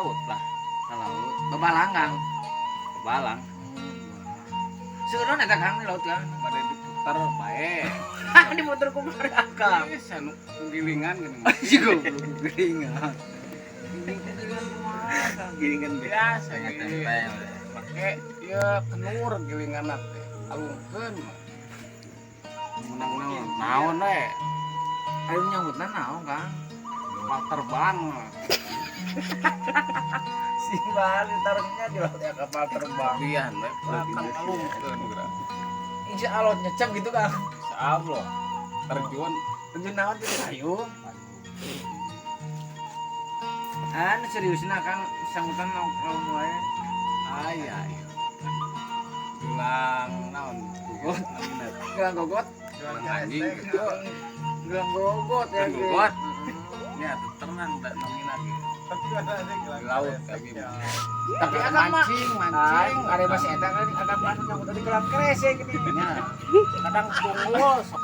Laut lah. Ka laut. Babalang, Kang. Balang. Seureun eta, Kang, di laut, Kang. Bade diputar bae. Diputer kumaha, Kang? Geus anu gilingan geuning. Goblok, gilingan. Gilingan kumaha, Kang? Gilingan Biasa Pengen ge. tempe. Make ieu kenur gilingan teh. Alungkeun. Menang naon? Naon we? Ayo nyambutna naon, Kang? Kapal terbang. Si Bali taruhnya di laut ya kapal terbang. Bian we kan alungkeun geura. Insya Allah nyecep gitu, Kang. Insyaallah. Terjun. Terjun naon tuh, kayu? Anu seriusna, Kang, sambutan naon naon wae. Aya ieu. Gelang naon? Gogot namina. Gelang gogot, Gelang anjing gitu. Gelang gogot ya. Gelang Ge. gogot. Ya tenang da namina ge. Di laut kami mah. Tapi akang mah Mancing, mancing. Ada masih eta kan akang mah nyambut tadi gelang kresek gini. Nya. Kadang tunggul sok.